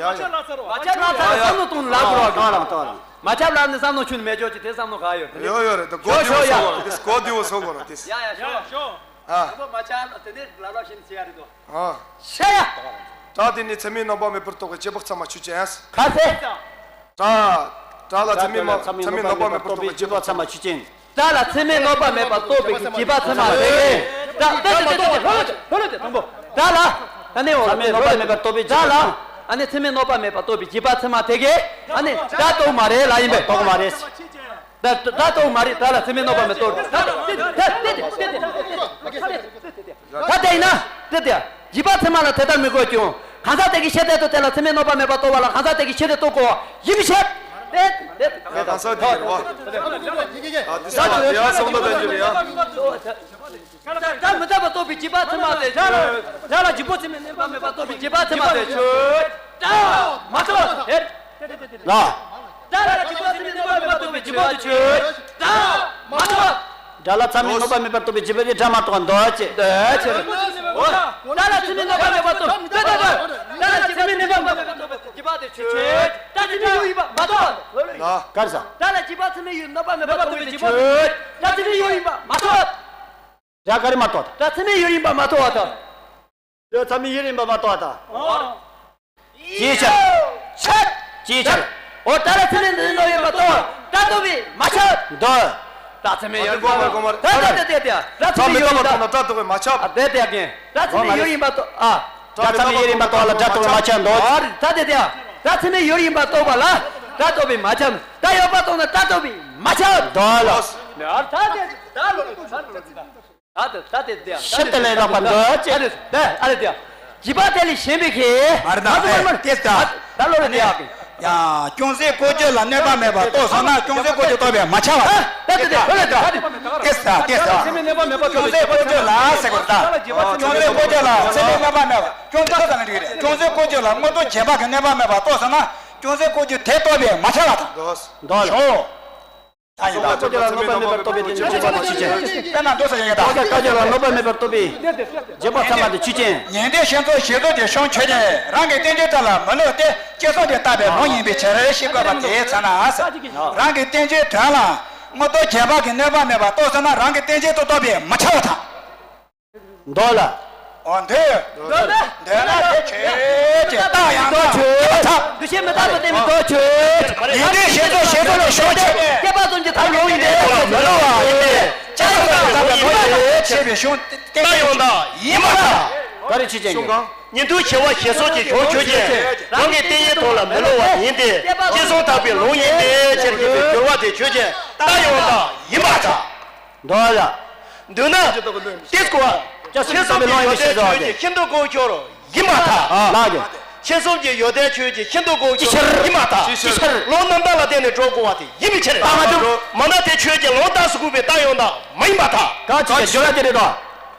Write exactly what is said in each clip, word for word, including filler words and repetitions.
ཡ་ཡ། མ་ཆབ་ལ་ཚར་བསམ་བློ་གཏོང་ལབ་དགོས་རོགས། ལ་ལ་ལ། མ་ཆབ་ལ་ནི་བསམ་བློ་ཆུན་མེད་ཅོག་ཅི་དེ་བསམ་བློ་ག་ཡོད་དེ། ཡོད་ཡོད་རེད། ད་གོ་ཤོ་དེ་བོ་ཤོ་ཡ། སོ་གོ་ར་དེ་གོ་དེ་བོ་སོ་གོ་ར་དེ། ཡ་ཡ་ཤོ་ཤོ། ཨ། ད་མ་ཆབ་དེ་ནས་ལ་ལ་བཞིན་བྱེད་ཡ་རེད་དོ། ཨ། ཤ་ཡ། བྲག་དེ་ནི་ཚད་མའི་རྣམ་པ་མེད་པར་རྟོགས་པའི་སྐྱེ་བོ་ཚད་མ་ཆོས་ཅན། ག་ཚད། བྲག་བྲག་ལ་ཚད་མའི་མ་ཚད་མའི་རྣམ་པ་མེད་པར་རྟོགས་པའི་སྐྱེ་བོ་ཚད་མ་ཆོས་ཅན། བྲག་ལ་ཚད་མའི་རྣམ་པ་མེད་པར་རྟོགས་པའི་སྐྱེ་བོ་ཚད་མ་དེ་གས། བྲག་ལྟ་ལྟ་ལྟ་ལྟ་ལྷོད་ལྷོད་ལྷོད་ལྷོད་དེ་དང་པོ། བྲག་ལ། ཨ་ནི་འོ་ཚད་མའི་རྣམ་པ་མེད་པར་རྟོགས་པའི་སྐྱེ་བོ་ཚད་མ། ཨ་ནི་ཚད་མའི་རྣམ་པ་མེད་པར་རྟོགས་པའི་སྐྱེ་བོ་ཚད་མ་དེ་གས། ཨ་ནི་བྲག་རྟོགས་མ་རེད་ལ་ཡིན་པས། རྟོགས་མ་རེད། ད་ད་རྟོགས་མ་རེད། བྲག་ལ་ཚད་མའི་རྣམ་པ་མེད་རྟོགས། ད་ད་ད་ད་ད་ད་ད་ཡིན་ན་དེ་དེ་སྐྱེ་བོ་ཚད་མ་ལ་དེ་ལྟར་མི་གོ་ཀྱང་། གང་ཟག་དེ་གི་ཤེས་ཚད་དུ་དེ་ལ་ཚད་མའི་རྣམ་པ་མེད་པར་རྟོགས་པ་ལ་གང་ཟག་དེ་གི་ཤེས་ཚད་རྟོགས་དགོས་པ་ཡིན་མི་ཤེས། དེ་དེ་གང་ཟག་དེ་གི་རེད་བ། ཨ་དེ་ས་ཡ་སོང་ད་ད་འཇུ་ཡ། བྲག་མི་རྟག་པར་རྟོགས་པའི་སྐྱེ་བོ་ཚད་མ་དེ་ཆོས། བྲག་ལ་སྐྱེ་བོ་ཚད་མའི་རྣམ་པ་མེད་པར་རྟོགས་པའི་སྐྱེ་བོ་ཚད་མ་དེ་ཆོས། བྲག་མ་རྟོགས་དེ། ལ། བྲག་ལ་སྐྱེ་བོ་ཚད་མའི་རྣམ་པ་མེད་པར་རྟོགས་པའི་སྐྱེ་བོ་དེ་ཆོས། བྲག་མ་རྟོགས། བྲག་ལ་ཚད་མའི་རྣམ་པ་མེད་པར་རྟོགས་པའི་སྐྱེ་བོ་དེ་བྲག་མ་རྟོགས་འདོད་ཅེས། འདོད་ཅེས། བྲག་ལ་ཚད་མའི་རྣམ་པ་མེད་པར་རྟོགས། བྲག་ལ་ཚད་མའི་རྣམ་པ་མེད་པར་རྟོགས་པའི་སྐྱེ་བོ་དེ་ཆོས། བྲག་ཚད་མའི་ཡུལ་ཡིན་པ་མ་རྟོགས། ལ། ག་རེ་ཟ། བྲག་ལ་སྐྱེ་བོ་ཚད་མའི་ཡུལ་རྣམ་པ་མེད་པར་རྟོགས་པའི་ཆོས། བྲག་ཚད་མའི་ཡུལ་ཡིན་པ་མ་རྟོགས། བྲག་ག་རེ་མ་རྟོགས་ད། བྲག་ཚད་མའི་ཡུལ་ཡིན་པ་མ་རྟོགས་པ་དང་། བྲག་ཚད་མའི་ཡུལ་ཡིན་པ་མ་རྟོགས་པ་དང་། ཅིའི་ཕྱིར། ཅིའི་ཕྱིར། འོ་བྲག་ལ་ཚད་མའི་ཡུལ་ཡིན་པ་རྟོགས། བྲག་རྟོགས་པས་མ་ཁྱབ། འདོད། བྲག་ཚད་མའི་ཡུལ་ཡིན་པ། ད་ད་ད་ད་ད། བྲག་ཚད་མའི་ཡུལ་ཡིན་པ་རྟོགས་ན་བྲག་རྟོགས་པས་མ་ཁྱབ། ཨ་དེ་དེ་ཀྱེ། བྲག་ཚད་མའི་ཡུལ་ཡིན་པ་རྟོགས། ཨ། བྲག་ཚད་མའི་ཡུལ་ཡིན་པ་རྟོགས་ལ་བྲག་རྟོགས་པས་མ་ཁྱབ་འདོད། ཨ་ད་དེ་དེ། བྲག་ཚད་མའི་ཡུལ་ཡིན་པ་རྟོགས་པ་ལ་བྲག་རྟོགས་པས་མ་ཁྱབ། བྲག་ཡོད་པ་རྟོགས་ན་བྲག་རྟོགས་པས་མ་ཁྱབ། འདོད་ལ། ཨ་ད་དེ་ད་ལོ། ད་དེ་ད་དེ་དེ། ཤི་དེ་ལས་ལོག་པ་འདོད་ཅེས། ཨ་རེ་ད་ཨ་རེ་དེ། བྱིས་པ་དེ་ལས་གཞན་པའི་ཁྱད། ཨ་རེ་ད་ཨ་རེ་དེ་ད་ད་ལོ་རེ་དེ་ཨ་ཀི། ཡ། ཅུང་ཟད་བཀོལ་སྤྱོད་ལ་གནོད་པ་མེད་པར་རྟོགས་སོང་ན་ཅུང་ཟད་བཀོལ་སྤྱོད་རྟོགས་པས་མ་ཁྱབ་པ། ད་དེ་དེ་ཁོ་ལ་དེ་ད་དེ། དེ་ད་དེ་ད། ཅུང་ཟད་བཀོལ་སྤྱོད་ལ་ཟེར་དགོས་རེད་ད། ཅུང་ཟད་བཀོལ་སྤྱོད་ལ་ཚད་མའི་གནོད་པ་མེད་པ། ཅུང་ཟད་ཁ་ཚ་ན་འགྲིག་རེད། ཅུང་ཟད་བཀོལ་སྤྱོད་ལ་དངོས་སྟོབས་རྗེས་དཔག་གི་གནོད་པ་མེད་པར་རྟོགས་སོང་ན་ཅུང་ཟད་བཀོལ་སྤྱོད་དེ་རྟོགས་པས་མ་ཁྱབ་པ་དང་། ཞོག་ད་ཡིན་ད། ཀུན་རྫོབ་ཀྱི་ལ་གནོད་པ་མེད་པར་རྟོགས་པའི་རྗེས་དཔག་ཚད་མ་དེ་ཆོས་ཅན། དཔེར་ན་མདོ་ས་ཡ་ཡ་ད། ཀུན་རྫོབ་ཀྱི་ལ་གནོད་པ་མེད་པར་རྟོགས་པའི་རྗེས་དཔག་ཚད་མ་དེ་ཆོས་ཅན། ཉན་ཐོས་ཞེས་སོགས་ཞེ་སྡང་གི་བྱང་ཆོས་ཅན། རང་གི་བསྟན་བཅོས་དག་ལ་མི་སླུ་སྟེ་སྐྱེ་སོགས་ཀྱི་བཏགས་པའི་ལུང་ཡིན་པའི་ཕྱིར་ཞེས་བཀོད་པ་དེའི་ཚེ་ན། རང་གི་བསྟན་བཅོས་དོན་ལ་དངོས་སྟོབས་རྗེས་དཔག་གི་གནོད་པ་མེད་པར་རྟོགས་སོང་ན་རང་གི་བསྟན་བཅོས་དེ་རྟོགས་པས་མ་ཁྱབ་པ་དང་། འདོད་ལ། འོ་འདོད། འདོད་ན། འདོད་ན་དེ་ཆོས་ཅན། རྟགས་ཡང་དག་ཆོས་ཅན། འདུ་ཤེས་མི་རྟག་པ་བསྟན་པའི་མདོ་ཆོས་ཅན། ཉན་ཐོས་ཞེས་སོགས་ཞེ་སྡང་ལས་བྱུང་བ་ཆོས་ཅན། སྐྱེས་པ་ཙམ་གྱི་ཐབས་ལུང་ཡིན་ཏེ། མི་སླུ་བ་ཡིན་ཏེ། སྐྱེ་སོགས་ཀྱི་བཏགས་པའི་ལུང་ཡིན་ཏེ། ཞེས་པའི་གཞུང་བསྟན་པའི་རྟགས་ཡང་དག་ཡིན་པར་ཐལ། ག་རེ་ཆོས་ཅན་གྱི། ཉན་ཐོས་ཞེས་པ་ཞེས་སོགས་ཀྱི་བྱང་ཆོས་ཅན། རང་གི་བསྟན་བཅོས་དོན་ལ་མི་སླུ་བ་ཡིན་ཏེ། སྐྱེ་སོགས་བཏགས་པའི་ལུང་ཡིན་ཏེ། ཅེས་བརྗོད་པའི་སྦྱོར་བ་དེ་ཆོས་ཅན། རྟགས་ཡང་དག་ཡིན་པར་ཐལ། འདོད་ལ། འདོད་ན། དེ་སྐོར། ཅི་ཕྱིར་བསམ་པའི་ལུང་ཡིན་པའི་ཕྱིར་ཟེར་བ་དེ། ཤིན་ཏུ་ལྐོག་གྱུར་ཡིན་པར་ཐལ། ལགས་ཀྱི། ཕྱི་སོགས་ཀྱི་ཡོན་ཏན་ཆོས་ཅན། ཤིན་ཏུ་ལྐོག་གྱུར་ཡིན་པར་ཐལ། ཅི་ཕྱིར། ལུང་རྣམ་དག་ལ་བརྟེན་ནས་གྲུབ་དགོས་པ་དེ་ཡིན་པའི་ཕྱིར། རྟགས་མ་གྲུབ། མ་ན་དེ་ཆོས་ཅན། ལུང་རྟགས་སུ་གོ་བའི་རྟགས་ཡང་དག་མ་ཡིན་པར་ཐལ། ག་ཅི་ཕྱིར། སྦྱོར་བ་དེ་རེད་དོ།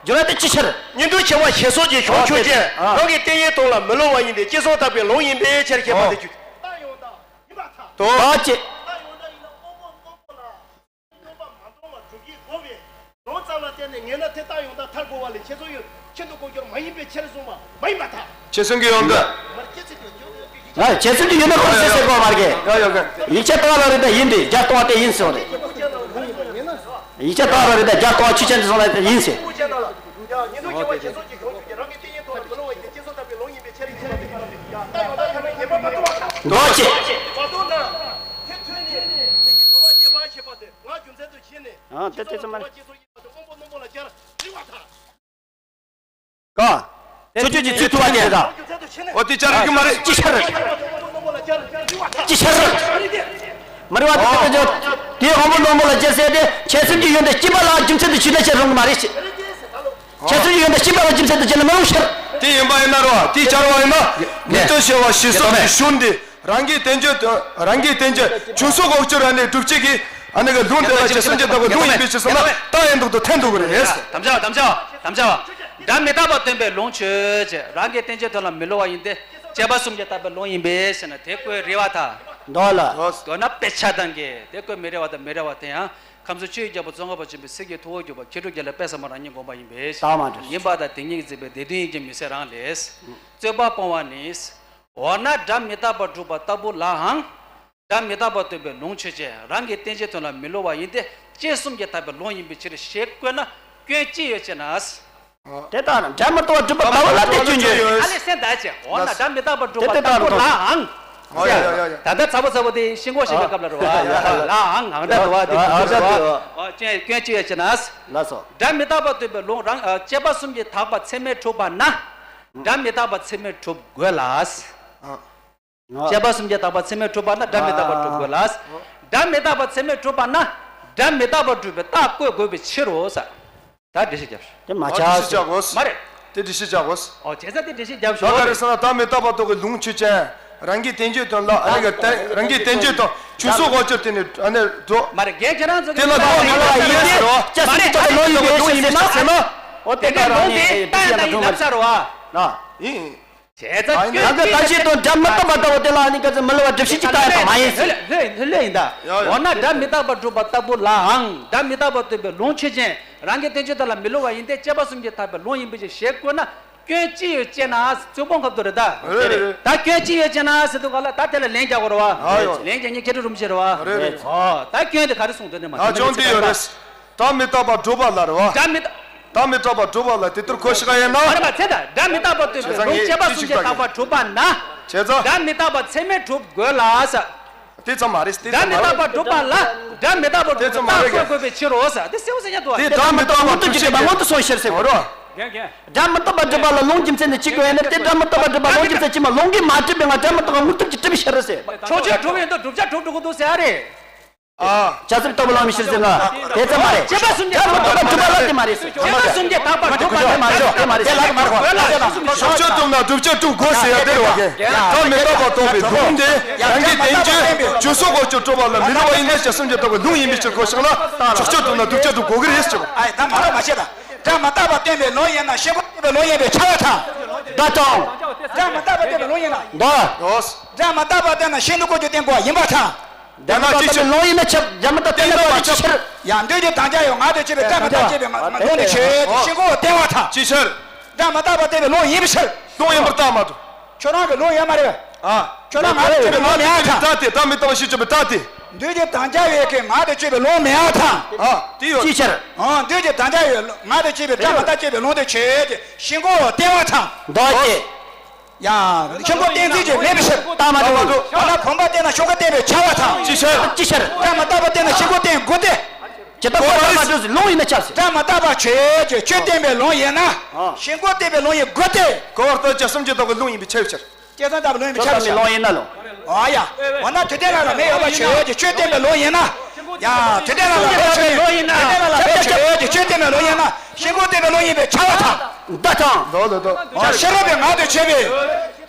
སྦྱོར་བ་དེ་ཅི་ཕྱིར། ཉན་ཐོས་ཞེས་པ་ཞེས་སོགས་ཀྱི་བྱང་ཆོས་ཅན། ཨ། རང་གི་བསྟན་བཅོས་དོན་ལ་མི་སླུ་བ་ཡིན་ཏེ། སྐྱེ་སོགས་བཏགས་པའི་ལུང་ཡིན་པའི་ཕྱིར་ཞེས་པ་དེ་ཆོས། རྟགས་ཡང་དག་ཡིན་པར་ཐལ། དོ། ག་ཅི། རྟགས་ཡང་དག་ཡིན་ན་དངོས་པོ་དངོས་པོ་ལ། སྣོད་པ་མ་མཐོང་བ་སྒྲུབ་བྱེད་དགོས་པས། ལུང་ཙམ་ལ་བརྟེན་ནས་ངེས་ན་དེ་རྟགས་ཡང་དག་ཐལ། དགོས་པ་ལས་ཁྱེད་ཚོ་ཡོད་ཁྱེད་དུ་ལྐོག་གྱུར་མ་ཡིན་པའི་ཕྱིར་གསུངས་པ་མ་ཡིན་པར་ཐལ། ཁྱེད་ཚོ་གི་ཡོང་འདོད། ང་ཁྱེད་ཚོ་གི་ཡོད་ན་ཁོ་ཚོས་ཟེར་དགོས་མ་རེད། ཡོད་ཡོད། ཡིག་ཆ་ལྟ་བ་ལ་རེད་ད་ཡིན་དེ་བརྒྱ་སྟོང་བ་དེ་ཡིན་སོང་རེད། ཡིག་ཆ་ལྟ་བ་ལ་རེད་ད་བརྒྱ་སྟོང་བ་ཆུ་ཆེན་དེ་སོང་ལ་ཡིན་ཟེར། འདོགས་ཆེ། ཨ་དེ་དེ་ཚོ་མ་རེད། ག་ཚོ་ཆོས་ཀྱི་ཚུལ་ཐུབ་པ་ཉེ་དང་། འོ་དེ་བཅར་རྒྱུ་མ་རེད། ཅི་ཤར། ཅི་ཤར། མ་རེད་བ་དེ་དེ་དབང་པོ་རྣོན་པོ་ལ་ཅི་ཟེར་ཏེ་ཁྱད་གསོད་ཀྱི་ཡོན་ཏན་སྐྱེས་པ་ལ་རྒྱུ་མཚན་དུ་ཆུད་ལ་ཆེར་རུང་གི་མ་རེད། ཁྱད་གསོད་ཀྱི་ཡོན་ཏན་སྐྱེས་པ་ལ་རྒྱུ་མཚན་དུ་ཆུད་ལ་མི་རུང་ཤར། དེ་ཡིན་པ་ཡིན་ན་རོ་དེ་བཅར་བ་ཡིན་ན། ནི་དོན་ཤེས་པ་ཞེས་སོགས་ཀྱི་གཞུང་འདི། རང་གི་བསྟན་བཅོས་དོན་རང་གི་བསྟན་བཅོས་ཆོས་སོགས་འོག་གྱུར་ར་ནས་སྒྲུབ་བྱེད་ཀྱི་ཨ་ནི་གི་ལུང་དེ་ལ་ཇི་སེམས་ཅན་ལྟ་བུ་ལུང་ཡིན་པའི་ཕྱིར་ཟེར་ན་རྟགས་ཡིན་མདོག་ཏུ་འཐེན་འདུག་གི་རེད། དམ་བཅའ་དམ་བཅའ་དམ་བཅའ། སྒྲ་མི་རྟག་པ་སྟོན་པའི་ལུང་ཆོས་ཅེས་རང་གི་བསྟན་བཅོས་དོན་ལ་མི་སླུ་བ་ཡིན་ཏེ་དཔྱད་པ་གསུམ་གྱིས་བརྟགས་པའི་ལུང་ཡིན་པས་ཟེར་ན་དེ་བཀོད་རེད་བ་ད། འདོགས་ལ། འདོགས་ན་དཔེ་ཆ་དང་གི་དེ་བཀོད་མི་རེད་བ་ད་མི་རེད་བ་དེ་ཡང་ཁམས་གསུམ་ཆོས་ཀྱི་རྒྱལ་པོ་ཙོང་ཁ་པ་ཆེན་པོའི་གསེར་གྱི་ཐུ་བོ་གྱུར་པ་མཁས་གྲུབ་རྒྱལ་ལ་དཔལ་ཟབ་མོ་རང་ཉིད་དགོངས་པ་ཡིན་པས། རྟགས་མ་གྲུབ། ཡིན་པ་དང་དེ་ཉིད་ཀྱི་རྫས་པའི་སྡེ་བདུན་ཡིན་གྱི་མི་ཟེར་རང་ལས། རྩོད་པ་སྤོང་བ་ནི། འོ་ན་སྒྲ་མི་རྟག་པར་སྒྲུབ་པ་ལྟ་བུ་ལའང་། སྒྲ་མི་རྟག་པར་སྟོན་པའི་ལུང་ཆོས་ཅན། རང་གི་བསྟན་བྱའི་དོན་ལ་མི་སླུ་བ་ཡིན་ཏེ། དཔྱད་གསུམ་གྱིས་བརྟགས་པའི་ལུང་ཡིན་པའི་ཕྱིར་ཞེས་བཀོད་ན། སྐྱོན་ཅི་ཡོད་ཅེ་ན། དེ་ལྟར་སྒྲ་མི་རྟག་པར་སྒྲུབ་པ་ལྟ་བུ་ལ་དེ་སྐྱོན་ཡོད། ཨ་ལས་སེམས་དག་ཅེ། འོ་ན་སྒྲ་མི་རྟག་པར་སྒྲུབ་པ་ལྟ་བུ་ལའང་། ཡ་ཡ་ཡ་ཡ། ད་ལྟ་ཚ་པོ་ཚ་པོ་དེ་ཤིང་གོག་ཤིང་གི་སྐབས་ལ་རེད་བ། ལའང་ངང་སྒྲ་འདུ་བ་དེ་ཨ་ཨ་སྐྱོན་ཅི་ཡོད་ཅེ་ན། ལགས་སོ། སྒྲ་མི་རྟག་པར་སྟོན་པའི་ལུང་རང་དཔྱད་པ་གསུམ་གྱིས་དག་པ་ཚད་མས་གྲུབ་པ་ན། སྒྲ་མི་རྟག་པ་ཚད་མས་གྲུབ་དགོས་ལ། དཔྱད་པ་གསུམ་གྱིས་དག་པ་ཚད་མས་གྲུབ་པ་ན་སྒྲ་མི་རྟག་པར་གྲུབ་དགོས་ལ། སྒྲ་མི་རྟག་པ་ཚད་མས་གྲུབ་པ་ན་སྒྲ་མི་རྟག་པར་སྒྲུབ་པའི་རྟགས་བཀོད་དགོས་པའི་ཕྱིར་རོ་ཟེར། ད་འགྲེལ་བཤད་རྒྱབ་ཤོག་དེ་མ་ཆགས་སོ། མ་རེད། དེ་འགྲེལ་བཤད་རྒྱབ་དགོས། ཨོ་བྱས་ཙང་དེ་འགྲེལ་བཤད་རྒྱབ་ད་ཤོག་ག་རེ་ཟེར་ན་སྒྲ་མི་རྟག་པ་རྟོགས་པའི་ལུང་ཆོས་ཅན། རང་གི་བསྟན་བཅོས་དོན་ལ་ཨ་ནི་གི་བསྟན་རང་གི་བསྟན་བཅོས་དང་ཆོས་སོགས་འོག་གྱུར་དེ་ནི་ཨ་ནི་འགྲོ། མ་རེད་རྒན་ཁྱེད་རང་ཚོ་གི་དེ་ལ་ལུང་མི་ལ་ཡིན་ཏེ་སྐྱ་སེར་ཏོག་ཏོ་ལོ་ཡིན་པའི་ཞེས་ཟེར་ན། ཨོ་དེ་ག་རང་ནས་དེ་བཤད་ན་འགྲོ་མ་རེད། ཡིན། བྱས་ཙང་ཡང་ན་ད་ཅི་དང་སྒྲ་མི་རྟག་པ་ལྟ་བུ་དེ་ལ་ཨ་ནི་ག་ཚོད་མི་སླུ་བ་སྒྲུབ་བྱེད་ཅིག་ལྟ་ཡང་མ་ཡིན་ཟེར། ལྷོད་ལྷོད་ལྷོད་ཡིན་ད། འོ་ན་སྒྲ་མི་རྟག་པར་སྒྲུབ་པ་ལྟ་བུ་ལའང་སྒྲ་མི་རྟག་པར་སྟོན་པའི་ལུང་ཆོས་ཅན། རང་གི་བསྟན་བཅོས་དག་ལ་མི་སླུ་བ་ཡིན་ཏེ་དཔྱད་པ་གསུམ་གྱིས་དག་པའི་ལུང་ཡིན་པའི་ཕྱིར་ཞེས་བཀོད་ན་སྐྱོན་ཅི་ཡོད་ཅེ་ན། རྩོད་པོ་ཁབ་ཏུ་རེད་ད། རེད་རེད། ད་སྐྱོན་ཅི་ཡོད་ཅེ་ན་ཟེར་དུས་ག་ལ་ད་དེ་ལ་ལན་རྒྱག་དགོས་རེད་བ། ལན་རྒྱག་མཁན་མཁས་གྲུབ་རིན་པོ་ཆེ་རེད་བ། རེད་རེད། ཨོ་ད་སྐྱོན་དེ་ག་རེ་གསུངས་དོན་དེ་མ་ད་སྐྱོན་དེ་ཡོད་རེད། སྒྲ་མི་རྟག་པར་སྒྲུབ་པ་ལ་རེད་བ། སྒྲ་མི་རྟག་སྒྲ་མི་རྟག་པར་སྒྲུབ་པ་ལ་དེ་ལྟར་གོ་ཞིག་ཡིན་ན། མ་རེད་མ་ཚད་ད་སྒྲ་མི་རྟག་པར་སྟོན་པའི་ལུང་དཔྱད་པ་གསུམ་གྱིས་དག་པར་གྲུབ་པ་ན། བྱས་ཙང་། སྒྲ་མི་རྟག་པ་ཚད་མས་གྲུབ་དགོས་ལ་ཟེར། དེ་ཙམ་མ་རེད་དེ་ཙམ་མ་རེད། སྒྲ་མི་རྟག་པར་སྒྲུབ་པ་ལ་སྒྲ་མི་རྟག་པར་སྒྲུབ་པའི་རྟགས་བཀོད་དགོས་པའི་ཕྱིར་རོ་ཟེར་དེ་གསལ་པོ་ཟེར་ཉན་ཐུབ་པ། དེ་སྒྲ་མི་རྟག་པར་སྒྲུབ་བྱེད་ཀྱི་མངོན་དུ་སོང་ཕྱིར་ཟེར་བ་རོ། རྒན་རྒན། སྒྲ་མི་རྟག་པར་སྒྲུབ་པ་ལ་ལུང་རྒྱུ་མཚན་ནི་ཅི་དགོས་ཡིན་ན་དེ་སྒྲ་མི་རྟག་པར་སྒྲུབ་པ་ལུང་རྒྱུ་མཚན་ཅི་མ་ལུང་གིས་མ་གྲུབ་པའི་ངང་སྒྲ་མི་རྟག་པར་མངོན་ཐུབ་ཀྱིས་གྲུབ་པའི་ཕྱིར་རོ་ཟེར། ཕྱོགས་ཆོས་གྲུབ་ཡོད་དོ་བསྒྲུབ་བྱ་གྲུབ་འགྲོ་གི་འདུག་ཟེར་ཨ་རེད། ཨ། བྱ་ཚིག་ལྟ་བུ་ལ་མི་ཤེས་ཟེར་ན། དེ་ཙམ་མ་རེད། དཔྱད་པ་གསུམ་གྱིས་དག་པ་སྒྲུབ་པ་ལ་དེ་མ་རེད་ཟེར། དཔྱད་པ་གསུམ་གྱིས་དག་པ་སྒྲུབ་པ་དེ་མ་རེད། དེ་མ་རེད། དེ་ལ་མ་རེད། ཕྱོགས་ཆོས་གྲུབ་ན་བསྒྲུབ་བྱ་གྲུབ་དགོས་ཟེར་ཡ་དེ་རེད་བ་གན། སྒྲ་མི་རྟག་པ་རྟོགས་པའི་ལུང་དེ་རང་གི་བསྟན་བཅོས་ཆོས་སོགས་འོག་གྱུར་གྲུབ་པ་ལ་མི་སླུ་བ་ཡིན་ཏེ་དཔྱད་གསུམ་གྱིས་དག་པའི་ལུང་ཡིན་པའི་ཕྱིར་གོ་ཞིག་ན་ཕྱོགས་ཆོས་གྲུབ་ན་བསྒྲུབ་བྱ་གྲུབ་དགོས་ཀྱི་རེད་ཟེར་བ། ཨ་ད་མ་རེད་མ་བཤད་ད། སྒྲ་མི་རྟག་པ་སྟོན་པའི་ལུང་ཡིན་ན་ཤིན་ཏུ་སྟོན་པའི་ལུང་ཡིན་པས་ཁྱབ་པར་ཐལ། ད་དང་། སྒྲ་མི་རྟག་པ་སྟོན་པའི་ལུང་ཡིན་ན། ད། སྒྲ་མི་རྟག་པ་སྟོན་ན་ཤིན་ཏུ་ལྐོག་གྱུར་སྟོན་དགོས་པ་ཡིན་པར་ཐལ། ད་ན་ཅི་ཕྱིར་ལུང་ཡིན་ན་ཁྱབ་སྒྲ་མི་རྟག་སྟོན་ན་ཅི་ཕྱིར། ཡང་འདོད་ཀྱི་དམ་བཅའ་ཡང་ངག་དང་བཅས་པའི་སྒྲ་མི་རྟག་བཅས་པའི་ལུང་དེ་ཆོས་ཅན། ཤིན་ཏུ་སྟོན་པར་ཐལ། ཅི་ཕྱིར། སྒྲ་མི་རྟག་པ་སྟོན་པའི་ལུང་ཡིན་པའི་ཕྱིར། ལུང་ཡིན་པར་ཐལ་མ་གཏོགས། ཁྱོད་རང་གི་ལུང་ཡོད་མ་རེད། ཨ། ཁྱོད་རང་ངག་དང་བཅས་པའི་ལུང་མེད་ཨ་ཐལ། སྒྲ་དེ་སྒྲ་མི་རྟག་པ་ཞེས་བརྗོད་པའི་སྒྲ་དེ། འདོད་ཀྱི་དམ་བཅའ་ཡོད་ཀྱི་ངག་དང་བཅས་པའི་ལུང་མེད་ཨ་ཐལ། ཨ། དེ་ཡོད། ཅི་ཕྱིར། ཨ། འདོད་ཀྱི་དམ་བཅའ་ཡོད་ངག་དང་བཅས་པའི་སྒྲ་མི་རྟག་བཅས་པའི་ལུང་དེ་ཆོས་ཅན། ཤིན་ཏུ་སྟོན་པར་ཐལ། མདོ་སྟེ། ཡང་། ཤིན་ཏུ་གཏན་ཚིགས་ཀྱིས་མེད་པའི་ཕྱིར། ལྟ་མ་འགྲོ། འོ་ན་བུམ་པ་སྟོན་ན་ཤིན་ཏུ་སྟོན་པས་ཁྱབ་པར་ཐལ། ཅི་ཕྱིར། ཅི་ཕྱིར། སྒྲ་མི་རྟག་པ་སྟོན་ན་ཤིན་ཏུ་སྟོན་དགོས་ཏེ། ཇི་ལྟར་གོ་བར་ལྟ་མ་འགྲོ་ཟེར་ལུང་ཡིན་ན་ཁྱབ་ཟེར། སྒྲ་མི་རྟག་པ་ཆོས་ཅན་ཆོས་སྟོན་པའི་ལུང་ཡིན་ན། ཨ། ཤིན་ཏུ་སྟོན་པའི་ལུང་ཡིན་དགོས་ཏེ། གོ་བར་ལྟ་དཔྱད་གསུམ་གྱིས་དག་པའི་ལུང་ཡིན་པས་ཁྱབ་པའི་ཕྱིར། དཔྱད་གསུམ་ལྟ་བུ་ལུང་ཡིན་པས་ཁྱབ་པའི་ལུང་ཡིན་ན་ལོ། ཨ་ཡ། འོ་ན་དུས་མཐའི་ལ་ལ་མེ་ཡོད་པ་ཆོས་ཅན་ཆོས་སྟོན་པའི་ལུང་ཡིན་ན། ཡ། དུས་མཐའི་ལ་ལ་མེ་ཆོས་ལུང་ཡིན་ན། དུས་མཐའི་ལ་ལ་མེ་ཆོས་ཅན་ཆོས་སྟོན་པའི་ལུང་ཡིན་ན། ཤིན་ཏུ་སྟོན་པའི་ལུང་ཡིན་པས་ཁྱབ་པར་ཐལ། ད་དང་། ལོ་ལོ་ལོ། ཤེས་རབ་པའི་ངག་དང་བཅས་པའི།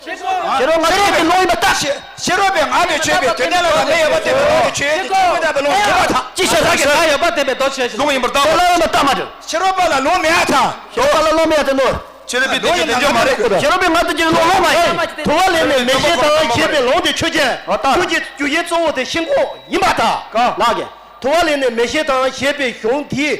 ཤེས་རབ་ངག་དང་བཅས་པའི་ལུང་ཡིན་པར་ཐལ། ཤེས་རབ་པའི་ངག་དང་བཅས་པའི་དུས་མཐའི་ལ་ལ་མེ་ཡོད་པ་སྟོན་པའི་ལུང་དེ་ཆོས་ཅན་ཆོས་སྟོན་པའི་ལུང་ཡིན་པར་ཐལ། ཅི་ཕྱིར། ད་གི་ད་ཡོད་པ་སྟོན་པའི་མདོ་ཆོས་ཅན། ལུང་ཡིན་པར་ཐལ། ལུང་ཡིན་པར་ཐལ་མ་འགྲོ། ཤེས་རབ་པ་ལ་ལུང་མེད་ཨ་ཐལ། ཤེས་རབ་པ་ལ་ལུང་མེད་ཨ་ཐལ་ནོ། ཤེས་རབ་པའི་ངག་དང་བཅས་པའི་ལུང་མ་ཡིན། ཤེས་རབ་པའི་ངག་དང་བཅས་པའི་ལུང་མ་ཡིན། དུ་བ་ལས་ནི་མེ་ཤེས་དང་ཞེས་པའི་ལུང་དེ་ཆོས་ཅན། ཆོས་ཀྱི་རྒྱུ་རྐྱེན་གཙོ་བོ་དེ་ཤིན་ཏུ་ཡིན་པར་ཐལ། ལགས་ཀྱི། དུ་བ་ལས་ནི་མེ་ཤེས་དང་ཞེས་པའི་གཞུང་དེས་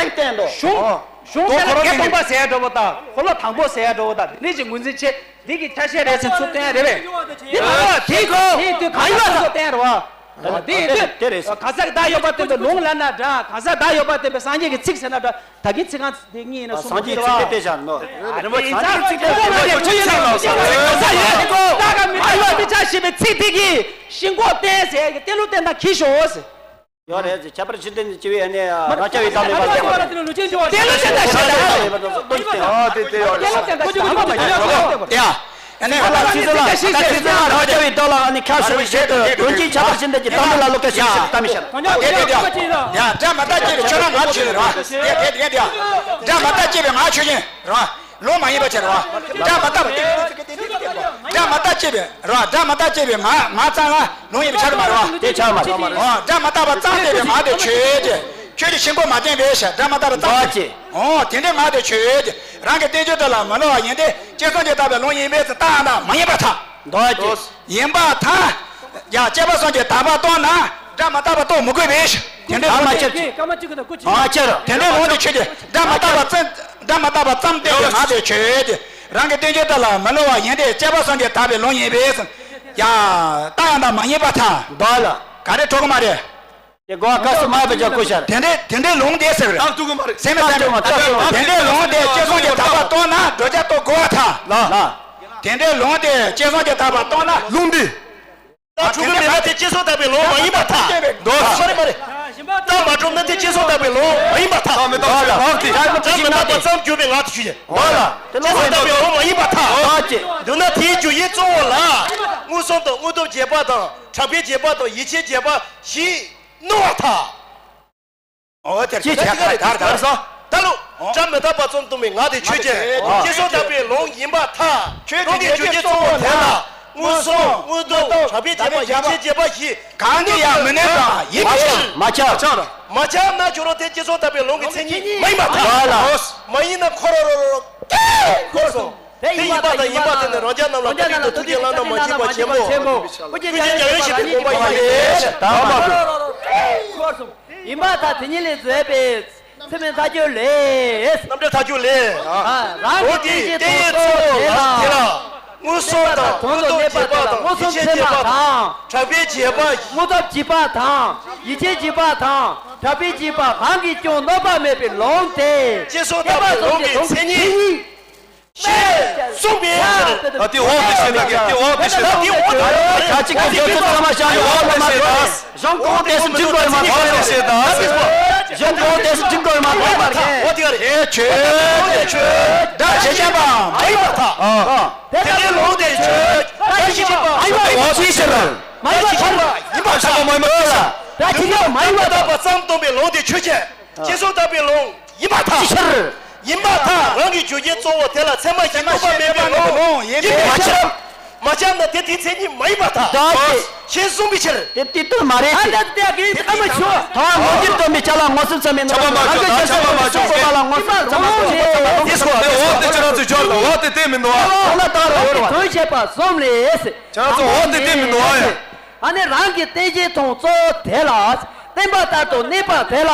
ཏིག་བསྟན་འདུག་གཞུང་གཞུང་ཟེར་ན་བརྒྱད་སྟོང་པ་ཟེར་ཡ་འགྲོ་བ་དང་འཁོར་ལོ་དང་པོ་ཟེར་ཡ་འགྲོ་བ་དང་དེ་འདྲས་ཀྱི་ངོས་འཛིན་བྱེད། འདི་གི་ཆ་ཤས་རེད་ཟེར་ཚུར་བསྟན་ཡ་རེད་པས། འདི་ལ་དེ་དེ་དུས་གང་ཡོད་ཚུར་བསྟན་རེད་བ། དེ་ཡིན་དུས་དེ་རེད། གང་ཟག་བདག་ཡོད་པར་སྟོན་པའི་ལུང་ལབ་ན་འདྲ། གང་ཟག་བདག་ཡོད་པར་སྟོན་པའི་སངས་རྒྱས་ཀྱི་ཚིག་ཟེར་ན་འདྲ། ད་གིན་ཚིག་རྐང་དེ་གཉིས་ཡིན་ན་གསུམ་སངས་རྒྱས་ཚིག་དེ་དེ་བཞག་ནོ། རེད་པ། ཚིག་དེ་ཚིག་དེ་ཚིག་དེ་ཚིག་དེ་ཚིག་དེ་གང་ཟག་ཡོད་ཀྱི་ཀོ་ད་ག་མི་ད་ཡོད་མི་ཆ་ཞེས་པའི་ཚིག་དེ་གིས་ཤིན་ལྐོག་བསྟན་ཟེར་གི་གཏེར་ལུགས་བསྟན་དང་གྱིས་ཤོག་ཟེར། ཡོད་རེད། ཁྱད་པར་ཕྱི་དོན་གྱི་སྤྱི་བོའི་གནས་རང་རྐྱ་བའི་བདག་མེད་པ་དེ་ལ་དེ་ལ་ཆེ་ཆེ་བ་དེ་ལ་ཆེ་ཆེ་བ་དེ་ལ་ཆེ་ཆེ་བ་དེ་ལ་ཆེ་ཆེ་བ་ཡ། ཨ་ནི་ང་ལ་ཆི་ཟེར་ལ་ད་ཆི་ཟེར་ལ་རང་རྐྱ་བའི་བདག་ལ་ཨ་ནི་ཁ་ཤོར་བའི་ཆེད་དུ་དོན་གྱི་ཁྱད་པར་ཕྱི་དོན་གྱི་བདག་མེད་ལ་ལོག་སྐད་ཤེས་ཤེས་ད་མི་ཤར། ཡ་དེ་དེ་དེ་ཡ་སྒྲ་མ་བཏགས་སྐྱེས་པའི་ཆོས་རང་ང་ཆོས་ལ་ར། དེ་དེ་དེ་དེ་ཡ་སྒྲ་མ་བཏགས་སྐྱེས་པའི་ང་ཆོས་ཅན་ར། ལུང་མ་ཡིན་པ་ཆེ་ར། སྒྲ་མ་བཏགས་པ་སྟེ། སྒྲ་མ་བཏགས་སྐྱེས་པའི་ར། སྒྲ་མ་བཏགས་སྐྱེས་པའི་ང་ང་ཙམ་ལ་ལུང་ཡིན་པ་ཆགས་མ་རེད་བ། དེ་ཆགས་མ་རེད། ཨོ་སྒྲ་མ་བཏགས་པ་ཙམ་སྟེ་པའི་ང་དེ་ཆོས་ཅན། ཆོས་ཀྱི་ཆེན་པོ་མ་བསྟན་པའི་ཞེས་སྒྲ་མ་བཏགས་པ་ཙམ་ཅན། ཨོ་དེ་འདྲའི་ང་དེ་ཆོས་ཅན། རང་གི་བསྟན་བཅོས་དེ་ལ་མི་སླུ་བ་ཡིན་ཏེ་ཅེས་གསུངས་ཀྱི་བཏགས་པའི་ལུང་ཡིན་པས་ཙམ་བཏགས་ཡང་དག་མ་ཡིན་པར་ཐལ། མདོ་ཅན། ཡིན་པར་ཐལ། ཡང་སྐྱེས་པ་གསུམ་གྱི་དག་པ་རྟོགས་ན་སྒྲ་མ་བཏགས་པ་རྟོགས་མི་དགོས་པས། དེ་འདྲའི་ལུང་དེ་ཆོས་ཅན། མ་ཁྱབ། དེ་འདྲའི་ལུང་དེ་ཆོས་ཅན། སྒྲ་མ་བཏགས་པ་ཙམ། སྒྲ་མ་བཏགས་པ་ཙམ་བསྟན་པའི་ང་དེ་ཆོས་ཅན། རང་གི་བསྟན་བཅོས་དེ་ལ་མི་སླུ་བ་ཡིན་ཏེ་སྐྱེས་པ་གསུམ་གྱི་དག་པའི་ལུང་ཡིན་པས། ཡང་བཏགས་ཡང་དག་མ་ཡིན་པར་ཐལ། མདོ་ལ། ག་རེ་འགྲོ་གི་མ་རེད། དེ་གོ་བ་སྐབས་སུ་མ་ཕེབས་ཀྱང་ཀུ་ཤར། དེ་འདྲའི་དེ་འདྲའི་ལུང་དེ་ཟེར་རེད། སེམས་མེད་སེམས་མེད། དེ་འདྲའི་ལུང་དེ་ཅེས་གསུངས་ཀྱི་དག་པ་རྟོགས་ན་འགྲོ་བྱ་རྟོགས་དགོས་པར་ཐལ། ལ། དེ་འདྲའི་ལུང་དེ་ཅེས་གསུངས་ཀྱི་དག་པ་རྟོགས་ན། ལུང་འདི། རྟགས་གྲུབ་ཀྱི་མེད་ན་དེ་ཅེས་གསུངས་དག་པའི་ལུང་མ་ཡིན་པར་ཐལ། མདོ་ལ། མ་རེད་མ་རེད། རྟགས་མ་གྲུབ་ན་དེ་ཅེས་གསུངས་དག་པའི་ལུང་མ་ཡིན་པར་ཐལ། རྟགས་མི་རྟགས་ལ་ལག་གི། རྟགས་མི་རྟགས་པ་ཙམ་གྱུར་པའི་ངག་དེ་ཆོས་ཅན། མདོ་ལ། ཅེས་གསུངས་དག་པའི་ལུང་མ་ཡིན་པར་ཐལ། ལག་གི། མདོར་ན་དེའི་རྒྱུ་ཡི་གཙོ་བོ་ལ། མངོན་སུམ་དང་མངོན་སྟོབས་རྗེས་དཔག་དང་གྲགས་པའི་རྗེས་དཔག་དང་ཡིད་ཆེས་རྗེས་དཔག་བཞི། སྣང་བར་ཐལ། འོ་དེར་ཅི་བྱ་ཐལ་ཐལ་ཐལ་སོ། ད་ལུ། སྒྲ་མི་རྟག་པ་ཙམ་སྟོན་པའི་ངག་དེ་ཆོས་ཅན། ཅེས་གསུངས་དག་པའི་ལུང་ཡིན་པར་ཐལ། ལུང་གི་རྒྱུ་རྐྱེན་གཙོ་བོ་དེ་ལ་མངོན་སུམ་མངོན་རྟོགས་གྲགས་པའི་རྗེས་དཔག་ཡིད་ཆེས་རྗེས་དཔག་བཞི། གང་གིས་ཡང་མི་གནོད་པ་ཡིན་པར་ཐལ། མ་ཁྱབ། མ་ཁྱབ་ན་ཁྱོད་རང་དེ་ཅེས་གསུངས་དག་པའི་ལུང་གི་མཚན་ཉིད་མ་ཡིན་པར་ཐལ། མ་ཡིན་ན་འཁོར་རོ་རོ་རོ་ཀེ་འཁོར་སོང་། དེ་ཡིན་པ་དང་ཡིན་པ་དེ་ནི་རང་རྒྱལ་རྣམས་ལ་བཀའ་དྲིན་དང་ཐུགས་རྗེ་བླ་ན་མ་མཆིས་པ་ཆེན་པོ། ཀུན་མཁྱེན་རྒྱལ་བའི་ཞིང་དུ་དགོངས་པ་ཡིན་ཏེ། ཡིན་པར་ཐལ། དེ་ཉིད་ལས་བཟོད་པའི་ཚད་མའི་མཐའ་བསྒྱུར་ལས། རྣམ་འགྲེལ་མཐའ་བསྒྱུར་ལས། རང་གི་རྟེན་གཞི་དོན་གཙོ་བོ་དེ་ལ། མངོན་སུམ་དང་མངོན་རྟོགས་རྗེས་དཔག་དང་ཡིད་ཆེས་རྗེས་དཔག་དང་། གྲགས་པའི་རྗེས་དཔག་མངོན་སྟོབས་རྗེས་དཔག་དང་། ཡིད་ཆེས་རྗེས་དཔག་དང་། གྲགས་པའི་རྗེས་དཔག་གང་གིས་ཀྱང་གནོད་པ་མེད་པའི་ལུང་དེ། ཅེས་གསུངས་དག་པའི་ལུང་གི་མཚན་ཉིད། གསུངས་པའི་ཕྱིར། ད་དེ་འོག་ཏུ་བཤད་ན་དེ་འོག་ཏུ་བཤད་ན། ད་དེ་འོག་ཏུ་བཤད་ན། ཁ་ཅིག་གིས་རྒྱ་མཚོ་ཚང་མ་བཤད་ཡོད་འོག་ཏུ་བཤད་ན། གཞུང་གོང་དེ་སུ་འཇུག་དགོས་མ་རེད། འོག་ཏུ་བཤད་ན། གཞུང་གོང་དེ་སུ་འཇུག་དགོས་མ་རེད། འོག་ཏུ་བཤད་ན། དེ་ཆོས་ལུང་དེ་ཆོས་སྒྲ་ཇི་བཞིན་པ་མ་ཡིན་པར་ཐལ། དེ་ལུང་དེ་ཆོས་སྒྲ་ཇི་བཞིན་པ་མ་ཡིན་པར་ཐལ། མ་ཡིན་པར་ཐལ། སྒྲ་ཇི་བཞིན་པ་མ་ཡིན་པར་ཐལ། སྒྲ་ཇི་བཞིན་པ་མ་ཡིན་པར་ཐལ། ད་ཅི་ཡང་མ་ཡིན་པར་ཐལ། ཅེས་གསུངས་དག་པའི་ལུང་དེ་ཆོས་ཅན། ཅེས་གསུངས་དག་པའི་ལུང་ཡིན་པར་ཐལ། ཅི་ཕྱིར། ཡིན་པར་ཐལ། རང་གི་རྒྱུ་རྐྱེན་གཙོ་བོ་དེ་ལ་ཚད་མ་བཞི་གནོད་པ་མེད་པའི་ལུང་ཡིན་པས་མ་ཁྱབ། མ་ཁྱབ་ན་དེ་དེའི་མཚན་ཉིད་མ་ཡིན་པར་ཐལ། ཞེས་གསུངས་པའི་ཕྱིར། དེ་དེ་ལྟར་མ་རེད། ཨ་ད་དེ་གི་ཨ་མ་ཆོ། ཐ་མ་མངོན་གྱུར་སྟོན་པའི་ཆ་ལ་མངོན་སུམ་ཚད་མའི་རྣམ་གཞག་རང་གི་ཆ་ཤས་སོགས་པ་ལ་མངོན་སུམ་ཚད་མ་དང་མངོན་སུམ་ཚད་མ་དང་མངོན་སུམ་ཚད་མ་དང་མངོན་སུམ་ཚད་མ་དང་། དོན་བཤད་པ་གསུམ་ལས། ཁྱེད་རང་ཚོ་འོ་དེ་བསྟན་མི་འདུག་ཨ་ཡ། ཨ་ནི་རང་གི་རྟེན་གཞི་དང་གཙོ་བོ་དེ་ལ་བརྟེན་པ་ལྟར་དུ་གནས་པ་དེ་ལ།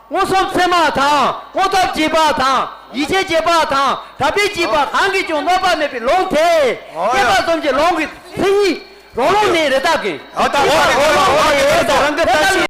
མངོན་སུམ་ཚད་མ་དང་མངོན་སྟོབས་རྗེས་དཔག་དང་ཡིད་ཆེས་རྗེས་དཔག་དང་གྲགས་པའི་རྗེས་དཔག་གང་གིས་ཀྱང་གནོད་པ་མེད་པའི་ལུང་དེ། ཨོ་ཡ། སྐྱེས་པ་གསུམ་གྱི་ལུང་གི་མཚན་ཉིད་རང་ལུགས་ནས་རེ་ལྟ་གི། ཨ་ད་འོ་དེ་འོ་དེ་འོ་དེ་རང་གི་ལྟ་ཞིག